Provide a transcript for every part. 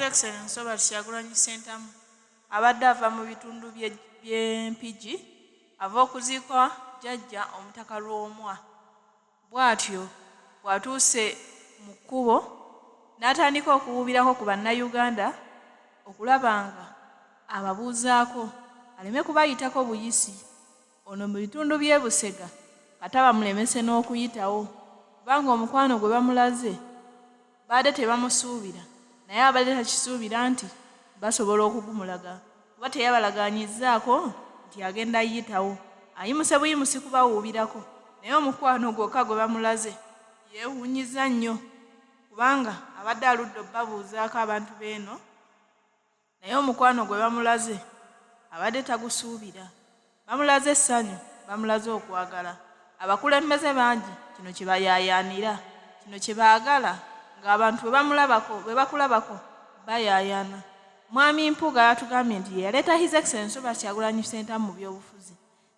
Excellence Robert Kyagulanyi Ssentamu abadde ava mu bitundu by'e Mpigi ava okuziika jjajja Omutaka Lwomwa. Bw'atyo bw'atuuse mu kkubo n'atandika okuwuubirako ku Bannayuganda okulaba nga ababuuzaako aleme kubayitako buyisi. Ono mu bitundu by'e Busega kata bamulemese n'okuyitawo kubanga omukwano gwe bamulaze baadde tebamusuubira naye abadde takisuubira nti basobola okugumulaga kuba teyabalagaanyizzaako nti agenda yitawo. Ayimuse buyimusi kubawuubirako naye omukwano gwokka gwe bamulaze yeewuunyizza nnyo kubanga abadde aludde obbabuuzaako abantu b'eno naye omukwano gwe bamulaze abadde tagusuubira. Bamulaze essanyu, bamulaze okwagala. Abakulembeze bangi kino kye bayaayaanira, kino kye baagala ng'abantu bwe bamulabako bwe bakulabako bayaayaana. Mwami Mpuuga yatugambye nti ye yaleeta His Excellency Robert Kyagulanyi Ssentamu mu byobufuzi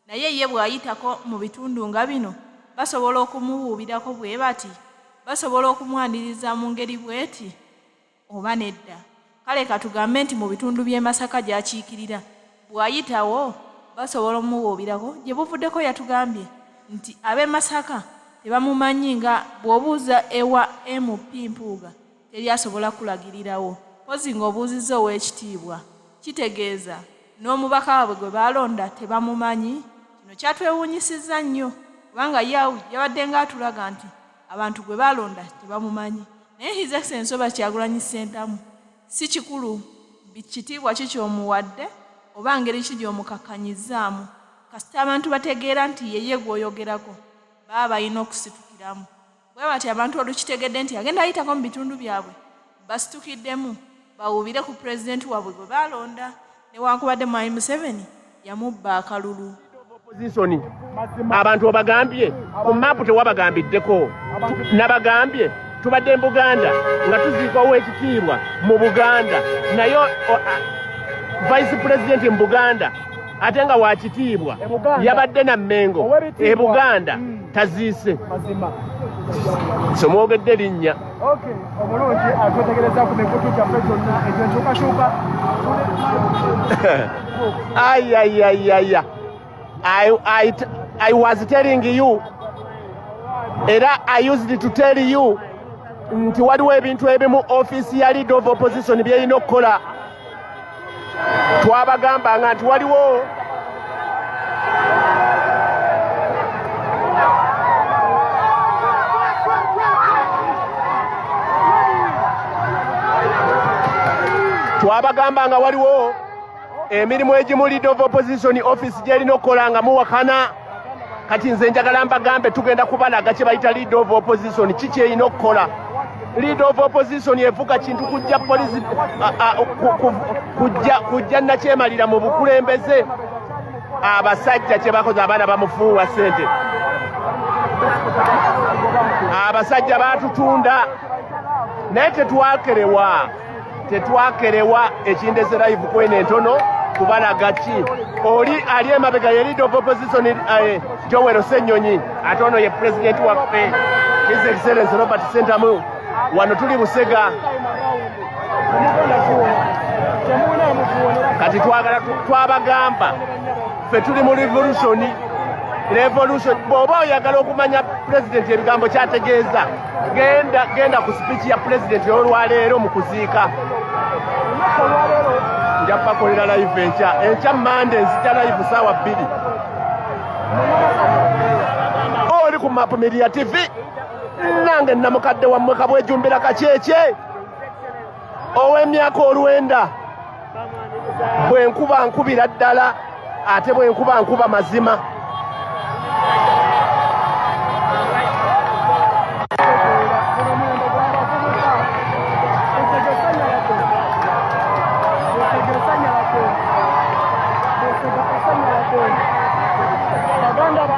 naye ye bw'ayitako mu bitundu nga bino basobola okumuwuubirako bwe bati? Basobola okumwaniriza mu ngeri bw'eti? Oba nedda. Kale ka tugambe nti mu bitundu by'e Masaka gy'akiikirira bw'ayitawo basobola omuwuubirako. Gye buvuddeko yatugambye nti ab'e Masaka tebamumanyi nga bw'obuuza ewa MP Mpuuga teri asobola kukulagirirawo mpozzi ng'obuuzizza ow'ekitiibwa. Kitegeeza n'omubaka waabwe gwe baalonda tebamumanyi? Kino kyatwewuunyisizza nnyo kubanga ye yabadde ng'atulaga nti abantu gwe baalonda tebamumanyi. Naye His Excellency Robert Kyagulanyi Ssentamu si kikulu kitiibwa ki ky'omuwadde oba ngeri ki gy'omukakkanyizzaamu, kasita abantu bategeera nti ye ye gw'oyogerako baba balina okusitukiramu. Bwe batyo abantu olukitegedde nti agenda ayitako mu bitundu byabwe basitukiddemu bawuubire ku pulezidenti waabwe gwe baalonda newankubadde Mwami Museveni yamubba akalulu. Opposition abantu obagambye ku maapu tewabagambiddeko, nabagambye tubadde mu Buganda nga tuziika ow'ekitiibwa mu Buganda, naye vice president mu Buganda ate nga wa kitiibwa yabadde na Mmengo e Buganda taziise. So mwogedde linnya omulungi atwetegereza ku mikutu gyaffe gyonna egyenkyukakyuka. Ayayayaya, I was telling you, era I used to tell you nti waliwo ebintu ebimu ofiisi ya leader of opposition byerina okukola. Twabagambanga nti waliwo twabagamba nga waliwo emirimu egimu leader of opposition office gyerina okukola nga muwakana. Kati nze njagala mbagambe, tugenda kubalaga kye bayita leader of opposition kiki erina okukola. Leader of opposition evuga kintu kujja polisi kujja nakyemalira mu bukulembeze. Abasajja kye bakoze, abaana bamufuuwa ssente, abasajja batutunda, naye tetwakerewa, tetwakerewa. Ekindeze live kweno entono kubalaga ki oli ali emabega ye leader of opposition Joel Ssenyonyi, ate ono ye president waffe His Excellence Robert Ssentamu. Wano tuli Busega. Kati twagala twabagamba ffe tuli mu revolution, revolution. Bw'oba oyagala okumanya president ebigambo kyategeeza, genda genda ku speech ya president olwaleero mu kuziika. Nja bakolera live enkya, enkya Mande nzija live saawa 2. Oli ku Map Media TV, nange namukadde wammwe Kabwejumbira Kakyekye ow'emyaka 90. Bwe nkuba nkubira ddala, ate bwe nkuba nkuba mazima.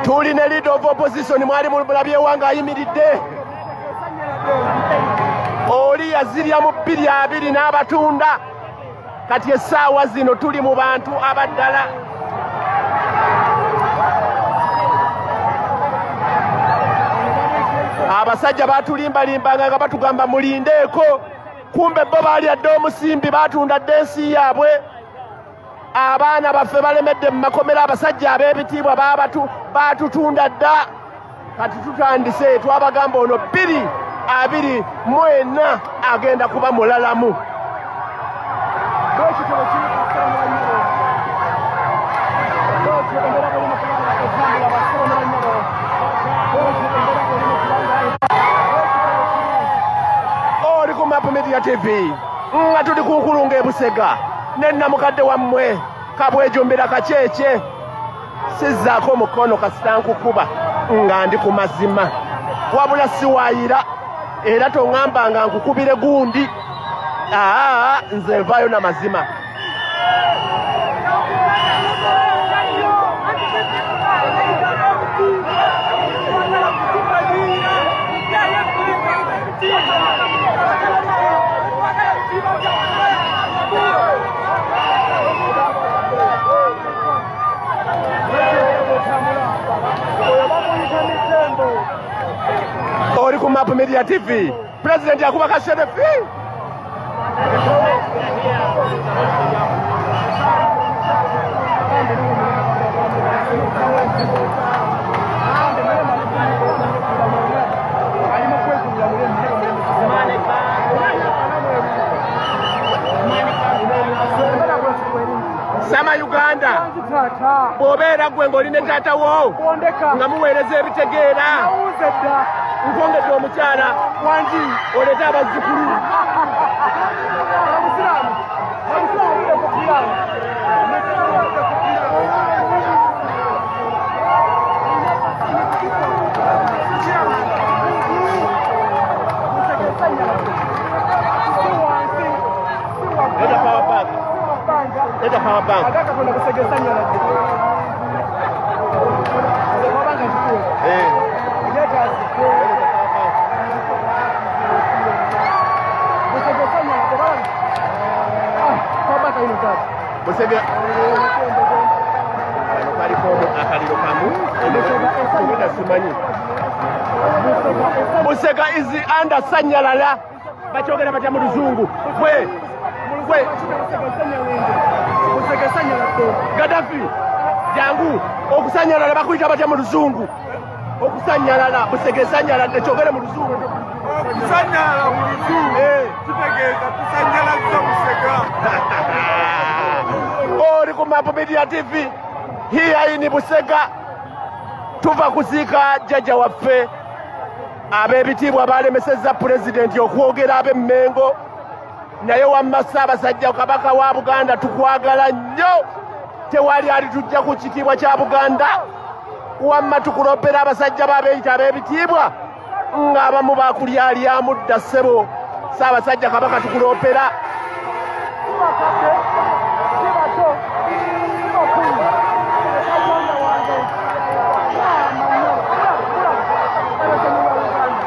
Tuli ne leader of opposition, mwali mulabyewa nga ayimiridde. Oli yazirya mu 2020 n'abatunda. Kati essaawa zino tuli mu bantu abaddala. Abasajja batulimbalimbanga nga batugamba mulindeeko. Kumbe bo baalya dda omusimbi, baatunda dda ensi yaabwe. Abaana baffe balemedde mu makomera, abasajja ab'ebitiibwa baatutunda dda. Kati tutandise, twabagamba ono 2024 agenda kuba mulalamu. Oli ku Map Media TV nga tuli ku nkulungo e Busega ne namukadde wammwe Kabwejumbira Kakyekye. Sizzaako omukono kasita nkukuba nga ndi ku mazima, wabula siwaayira era toŋŋamba nga nkukubire gundi. Aa, nze nvaayo na mazima. Oli ku Map Media TV. President akuba kaserefi. Sama Uganda bw'obeera gwe ng'oli ne taata wo nga muweereza ebitegeera, nkwongedde omukyala oleete abazzukulu. Leta power bank. Leta power bank. Eh. Leta power bank. Busega kaliko akaliro kamu obwedda simanyi. Busega is under sanyalala, bakyogera batya mu luzungu? Gwe gwe Gaddafi, jangu. Okusanyalala bakuyita batya mu luzungu? Okusanyalala, Busega esanyaladde, kyogere mu luzungu. Okusanyalala mu luzungu kitegeeza tusanyalazza Busega. Oli ku Map Media TV here in Busega. Tuva kuziika jjajja waffe. Ab'ebitiibwa balemesezza pulezidenti okwogera ab'Emmengo, naye wamma Ssaabasajja Kabaka wa Buganda, tukwagala nnyo, tewali alitujja ku kitiibwa kya Buganda. Wamma tukulopera abasajja babeeyita ab'ebitiibwa ng'abamu bakulyalyamu dda. Ssebo Ssaabasajja Kabaka, tukulopera. Bakadde, si bato, si bakulu, Katonda wange maama nnyo. Abagenyi ba Uganda,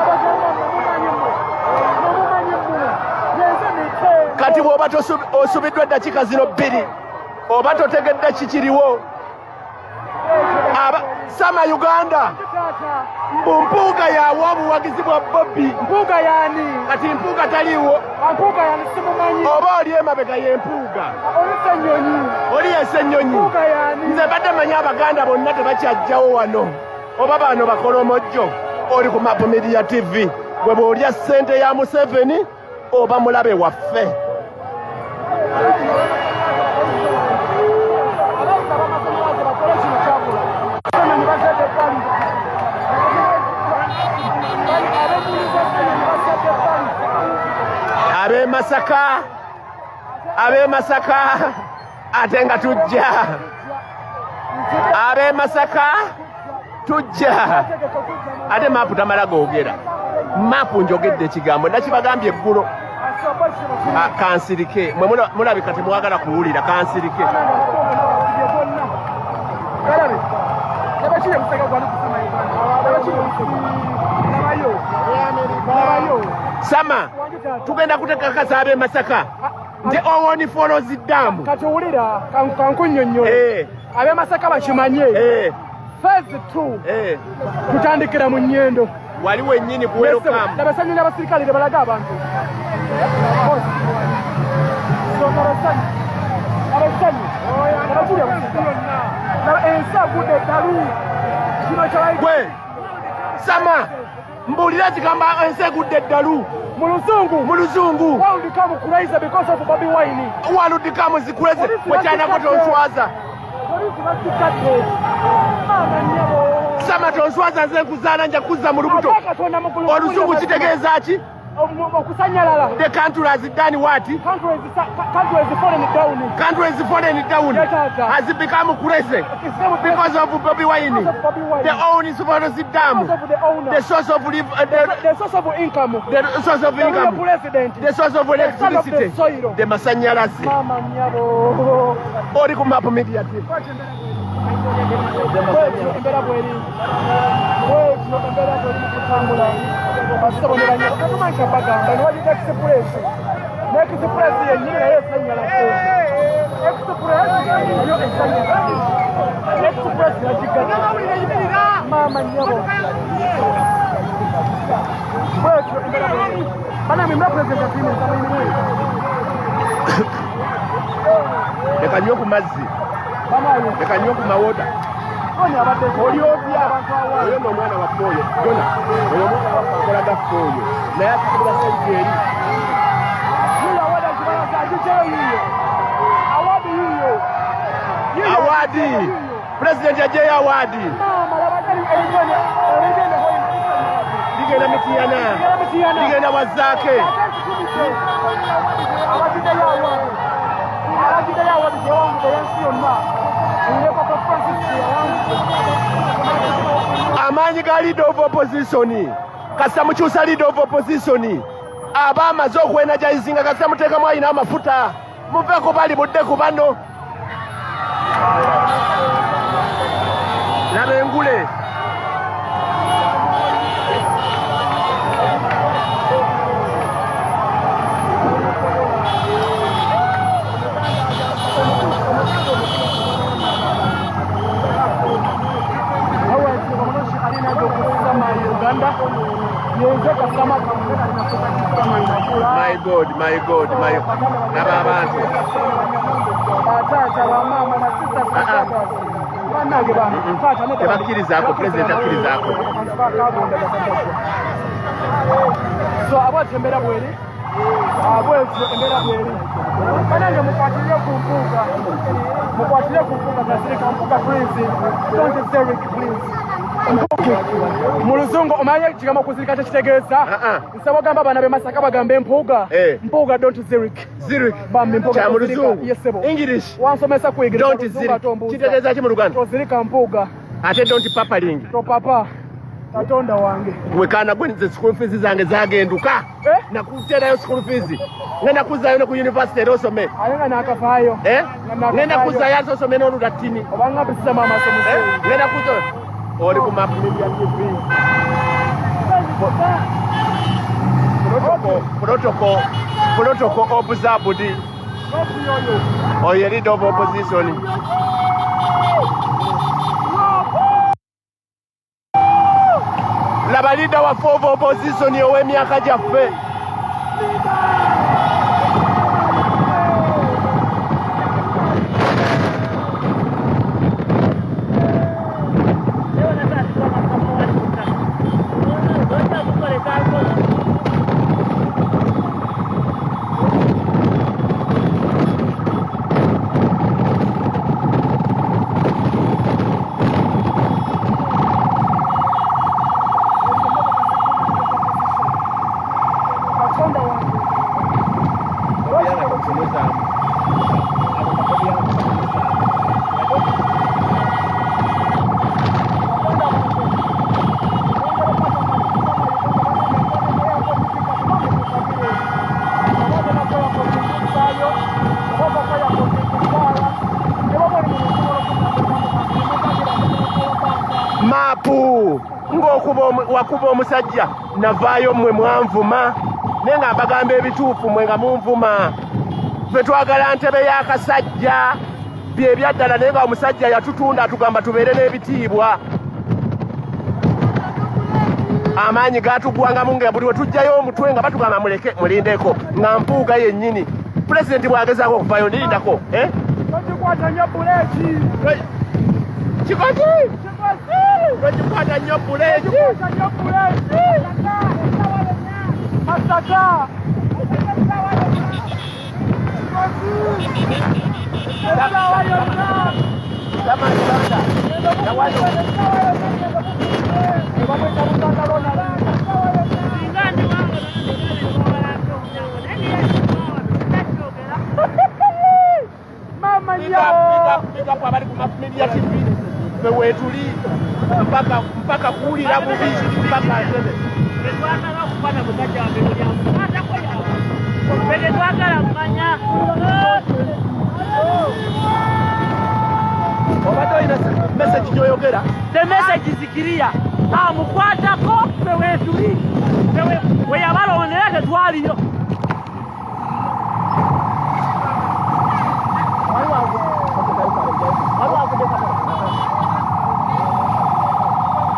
Abaganda, mumumanyi mmwe, mumumanyi mmwe, yenze Mitembo. Kati bw'oba osubiddwa eddakiika zino 2, oba totegedde kikiriwo. Aba Sama Uganda, Taata. Mbu Mpuuga yawa obuwagizi bwa Bobi. Mpuuga yani? Kati Mpuuga taliiwo. Mpuuga yani? Simumanyi. Oba oli emabega ye Mpuuga. Oli Ssenyonyi. Oli Yesenyonyi. Mpuuga yani? Nze mbadde manyi Abaganda bonna tebakyajjawo wano, oba bano bakolomojjo. Oli ku Map Media TV. Gwe bw'olya ssente ya Museveni, oba mulabe waffe. Abayita ab'amasannyalaze bakole kino kyakula. Ssenyonyi bazadde ebbali. Abemuliza Ssenyonyi bazadde ebbali. Ab'e Masaka, ab'e Masaka, ate nga tujja. Ab'e Masaka tujja. Ate Maapu tamala googera. Maapu njogedde ekigambo, nakibagambye eggulo. Ah, kansirike. Mwe mulabika temwagala kuwulira, kansirike. Galabe. Nabakiri Busega gwali kusama Uganda. Nabakiri Busega. Nabayo. Nabayo. Sama, tugenda kutekakasa ab'e Masaka nti Owen Falls Dam. Kati owulira, kankunnyonnyole. Ab'e Masaka bakimanye. Phase 2 tutandikira mu Nyendo. Wali wennyini ku welcome. Laba essanyu ly'abasirikale lye balaga abantu. So laba essanyu. Laba essanyu. Laba kiri abasirikale. Laba ensi agudde eddalu. Kino kye Gwe sama mbuulira ekigambo ensi egudde eddalu mu luzungu. Mu luzungu. World come crazy because of Bobi Wine. World come crazy wekyana tonswaza. Polisi bakikadde. Maama nnyabo. Sama tonswaza, nze nkuzaala nja kuzza mu lubuto. Ate Katonda mukulu. Oluzungu kitegeeza ki? Okusanyalala. The country has done what? Country is fallen down. Country is fallen down. Yes, sir. Has become crazy because of Bobi Wine. Because of Bobi Wine. The own is dam. Because of the owner. The source of live, The source of income. The source of The real income. president. The source of The son of the electricity. soil. The masanyalaze. Mama nnyabo. Oli ku Map Media TV. Bwetyo embeera bweri. Bwetyo embeera bweri mu kutambula. Basebo ne bannyabo. Katumanyi kyabagamba ne wagita express. Ne express yennyini nayo esannyaladde. Express nayo esannyaladde. Express yagigadde. Maama nnyabo. Bwetyo embeera bweri. Bannange mwe president atiimuza muyimwe. Leka nywe ku mazzi. Bannange. Leka nywe ku mawoda. Oni abadde Oli otya? Oyo nno omwana waffe oyo. Jona. Oyo omwana waffe akola gaffe oyo. Naye atukubira sente eri. Yiyo award akibalaza agigyeyo yiyo. Award yiyo. Yiyo. Award. President yaggyeyo award. Maama laba ebigenda ebigenda Ligenda Mitiyana. Ligenda Mitiyana. Ligenda Wazaake. Ate ntukumise. Abagiddeyo award. Abagiddeyo award gyewangudde y'ensi yonna. Ye Papa Francis yawangudde. Amaanyi ga leader of opposition. Kasita mukyusa leader of opposition, aba amaze okwenergizinga. Kasita muteekamu alina amafuta, muveeko bali budde ku bano. Laba engule. Alright, omulonzi alina okusama Uganda. Yenze kasama My God, my God, my laba abantu. Bataata, bamaama, ba sisters, Ah, ah. brothers. Bannange bano, taata nedda. Tebakkirizaako, president akkirizaako. So abwatyo embeera bweri, bwetyo embeera bweri. Bannange mukwatire ku mpuuga, mukwatire ku mpuuga, tasirika mpuuga, please don't hysteric, please. Mu luzungu omanye ekigambo okuzirika kyekitegeeza? Ah, ah. Nsaba ogamba abaana b'e Masaka bagambe mpuuga. Eh. Mpuuga, don't zirik. Zirik. Bambi mpuuga Kya mu tozirika. luzungu. Yes, sebo. English. Wansomesa kuyigiriza Don't luzungu zirik. ate ombuuza. Kitegeeza ki mu Luganda? Tozirika mpuuga. Ate don't papaling? Topapa, katonda wange. Wekaana gwe, nze school fees zange zagenduka. Eh? Nakuterayo school fees, ngenda kuzaayo ne ku university era osome. Aye nga nakafaayo. Eh? Nga nakafaayo. Ngenda kuzaayo ate osome n'olulatini. Obanga mpisizamu amaaso Eh? muzeeyi. Ngenda kuza. Oli ku Map Media TV. Protocol, protocol, protocol observed. Oyo leader of opposition. Laba leader waffe of opposition ow'emyaka gyaffe. Katonda wange. Maapu ng'okuba wakuba omusajja navaayo, mmwe mwanvuma, naye nga mbagamba ebituufu, mmwe nga munvuma. Ffe twagala ntebe y'akasajja, bye byaddala, naye nga omusajja yatutunda, atugamba tubeere n'ebitiibwa. Amaanyi gatugwangamu nga buli wetujjayo omutwe nga batugamba muleke mulindeko, nga Mpuuga yennyini pulezidenti bw'agezaako okuvayo ndirindako, eh? Togikwata nnyo buleeki. Kikozi togikwata nnyo buleeki. Togikwata nnyo buleeki. Masaka. Essaawa yonna. Bamwita Buganda Ronald. Singa ndi wange Mama Big up, big up, big up abali ku Mass Media TV. Ffe weetuli mpaka mpaka kuwulira bubi mpaka ntebe. Tetwagala okukwata musajja waffe mulyamukwatako yawe ffe tetwagala kumanya. Obadde olina message gy'oyogera? The message is clear. Amukwatako ffe weetuli. Ffe we yabalondera tetwaliyo.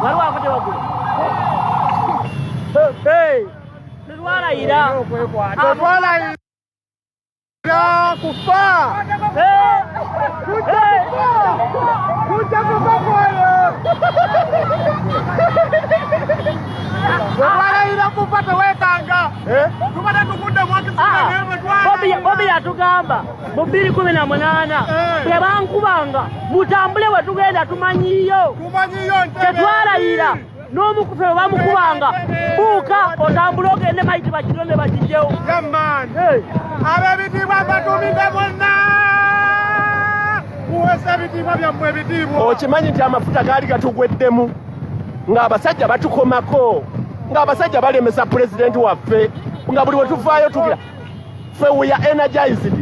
Waliwo avudde waggulu. Hey, tetwalayira. Tetwalayira kufa. Hey, hey. Tujja kufa kwoyo. Tetwalayira kufa, tewekanga. Eh? Tubadde tukudde Ah, Bobi yatugamba mu 2018 bwe bankubanga mutambule we tugenda tumanyiyo. Tumanyiyo Ntebe. Tetwalayira n'omukufe bwe bamukubanga buuka otambule ogende mayiti bakironde bakijjewo. Yeah, man. Ab'ebitiibwa mbatumidde bonna, muweesa ebitiibwa byammwe ebitiibwa. Okimanyi nti amafuta gaali gatugweddemu ng'abasajja batukomako, ng'abasajja balemesa pulezidenti waffe, nga buli we tuvaayo tugira ffe we are energized.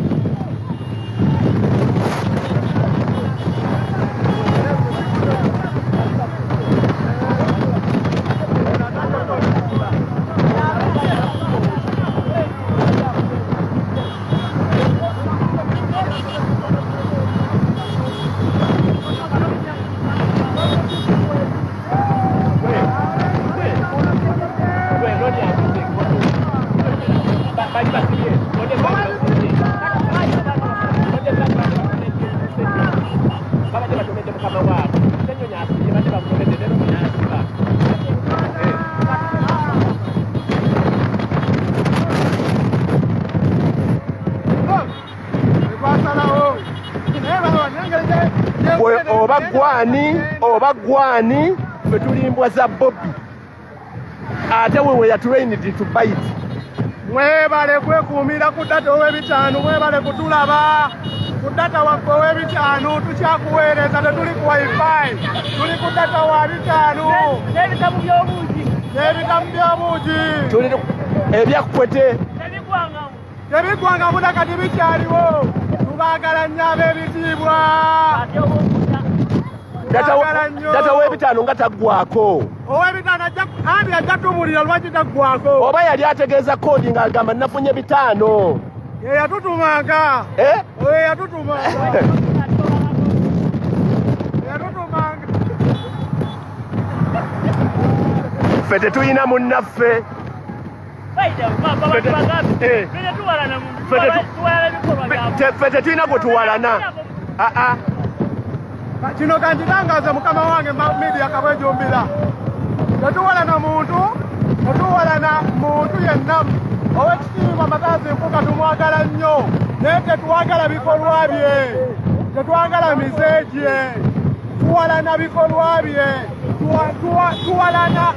Bali basibye. Babadde batomedde mukama waabwe. Ssenyonyi asibye, badde bamutomedde leero n'asiba. Twasalawo naye balaba nengeri. Gwe oba gwani oba gwani, ffe tuli mbwa za Bobi, ate we were trained to bite. Mwebale kwekuumira ku data ow'ebitaano, mwebale kutulaba ku data waffe ow'ebitaano. Tukyakuweereza, tetuli ku wifi, tuli ku data wa bitaano. N'ebitabu by'obuugi. N'ebitamu by'obuugi. Tuli ebyakwete. Tebigwangamu. Tebiggwangamu nakati bikyaliwo. Tubaagala nnyo ab'ebitiibwa. Ate obwokuta. Twagala nnyo. Data w'ebitaano nga taggwako. Ow'ebitaano ajja anti ajja tubulira lwaki taggwako. Oba yali ategeeza code ng'agamba nafunye bitaano. Ye yatutumanga. Eh? Oyo yatutumanga, yatutumanga. Ffe tetulina munnaffe. Eh. Tuwalana muntu. Tuwalana ebikolwa byabwe. Ffe tetulina gwe tuwalana. Aa. Kino kankitangaze mukama wange Media Kabwejumbira, tetuwalana muntu, tetuwalana muntu yenna. Owekitiibwa Mathias Mpuuga tumwagala nnyo, naye tetwagala bikolwa bye, tetwagala mize gye, tuwalana bikolwa bye. Tuwalana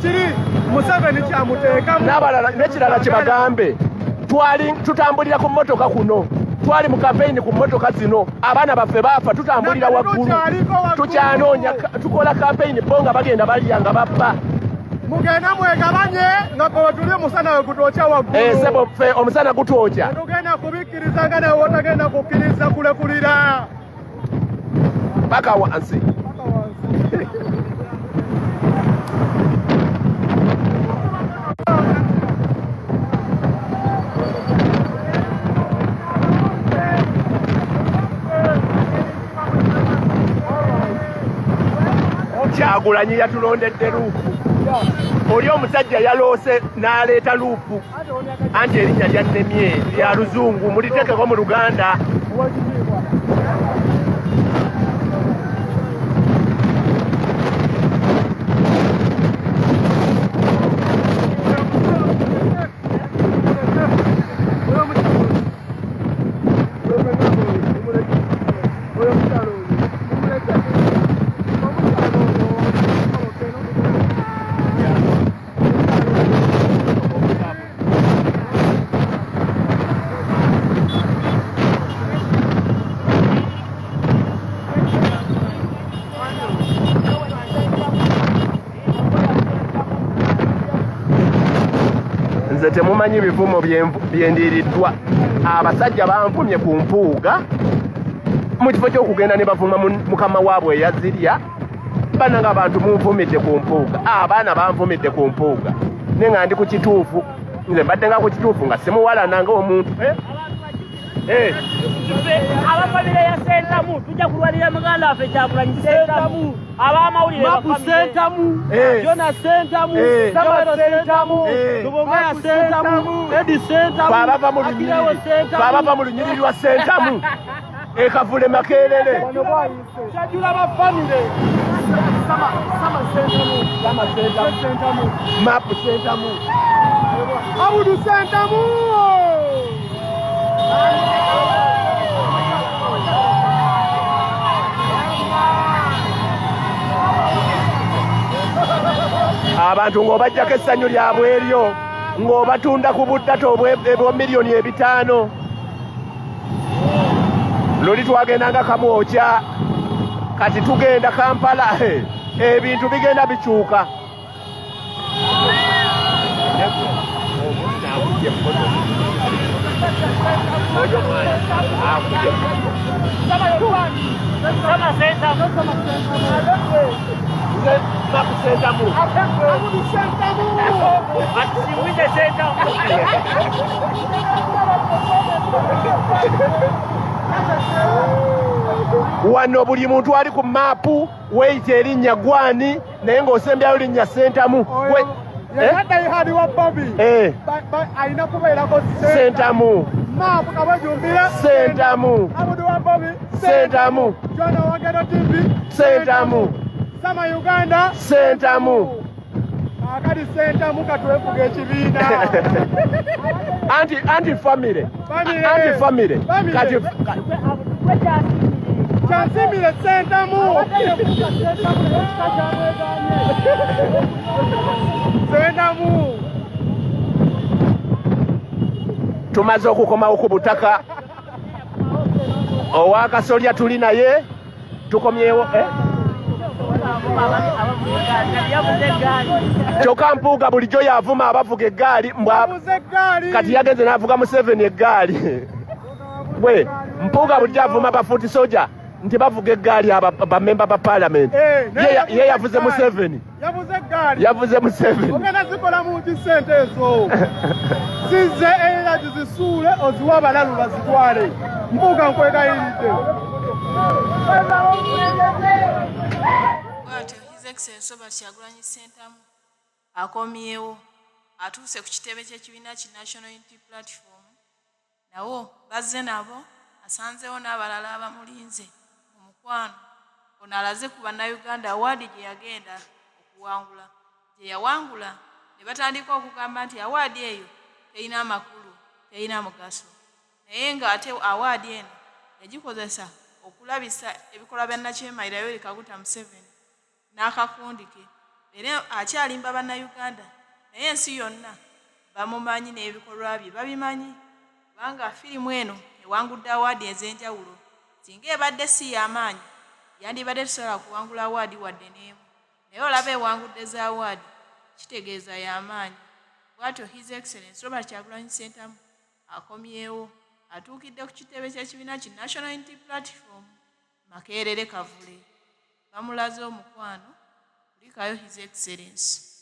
kiri Museveni kyamuteekamu. N'abalala n'ekirala kyebagambe, twali tutambulira ku mmotoka kuno, twali mu kampeyini ku mmotoka zino, abaana baffe baafa tutambulira Nakati waggulu. Tukyaliko waggulu. Tukyanoonya tukola kampeyini, bo nga bagenda balya nga babba. Mugenda mwegabanye nga kwe tuli omusana we gutwokya waggulu. Eh, sebo, ffe omusana gutwokya. Tetugenda kubikkiriza nga nawe otagenda kukkiriza kulekulira. Paka wansi. Paka wansi. Kyagulanyi yatulondedde luuku. Oli omusajja yaloose n'aleeta luupu, anti erinnya lyannemye lya luzungu, mulitekeko mu Luganda. Nze temumanyi bivumo byendiiriddwa. Abasajja banvumye ku mpuuga mu kifo ky'okugenda ne bavuma mukama waabwe eyazirya. Banange abantu munvumidde ku mpuuga, abaana banvumidde ku mpuuga, naye nga ndi ku kituufu. Nze mbadde nga ku kituufu nga simuwalana ng'omuntu. Ffe aba famire ya Sentamu tujja kulwanira muganda waffe Kyagulanyi Sentamu, ab'amawulire Mapu Sentamu, Jona Sentamu, Samaro Sentamu, Lubongoya Sentamu, Edi Sentamu, Akirewo Sentamu. Abava mu lunyiriri lwa Sentamu ekavule Makerere. Kyajula ba famire. Sama Sama Sentamu, Sama Sentamu, Mapu Sentamu, Abudu Sentamu. Abantu ng'obajjako essanyu lyabwe eryo ng'obatunda ku buddata obwa 5 miliyoni. Luli twagendanga Kamwokya, kati tugenda Kampala. Ebintu bigenda bikyuka. Omwana akubye emmotoka. Oyo omwana akubye Sama Sentamu. Nze Mapu Sentamu. Atusimwize Sentamu. Wano buli muntu ali ku maapu weeyita erinnya gwani, naye ng'osembyayo linnya Sentamu. Yadda ihadi wa Bobi alina kubeerako Sentamu. Maapu Kabajumbira. Sentamu. Abudu wa Bobi. Sentamu. Jona Wagero TV. Sentamu. Sama Uganda. Sentamu. Akati Sentamu katwefuga ekibiina. Anti famire. Famire. Anti famire. Famire. Kati Kyansimire Sentamu. Sentamu. Tumaze okukomawo ku butaka. Owakasolya tuli naye, tukomyewo, eh? Yavuze eggaali. Kyokka Mpuuga bulijjo yavuma abavuga eggaali mbwa. Abuze eggaali. Kati yagenze n'avuga Museveni eggaali. We Mpuuga bulijjo avuma bafuuti soja nti bavuga eggaali, bamemba ba paalamenti. Eh, naye Ye yavuze eggaali. Museveni. Yavuze eggaali. Yavuze Museveni. Ogenda zikola mu ki sente ezo? Zize era gizisuule oziwe abalalu bazitwale. Mpuuga, nkwegayiridde. Bw'atyo His Excellency Robert Kyagulanyi Ssentamu akomyewo, atuuse ku kitebe ky'ekibiina ki National Unity Platform. Nabo bazze nabo, asanzeewo n'abalala abamulinze mu mukwano. Ono alaze ku bannayuganda award gye yagenda okuwangula, gye yawangula ne batandika okugamba nti award eyo terina amakulu, terina mugaso, naye ng'ate award eno yagikozesa okulabisa ebikolwa bya Nnakyemalira Yoweri Kaguta Museveni n'akakundi ke. Era akyalimba bannayuganda, naye ensi yonna bamumanyi n'ebikolwa bye babimanyi, kubanga firimu eno ewangudde award ez'enjawulo. Singa ebadde si y'amaanyi, yandibadde tusobola kuwangula award wadde n'emu, naye olaba ewangudde za award, kitegeeza y'amaanyi. Bw'atyo His Excellence Robert Kyagulanyi Ssentamu akomyewo, atuukidde ku kitebe ky'ekibiina ki National Unity Platform Makerere Kavule. Bamulaze omukwano. Kulikayo His Excellence.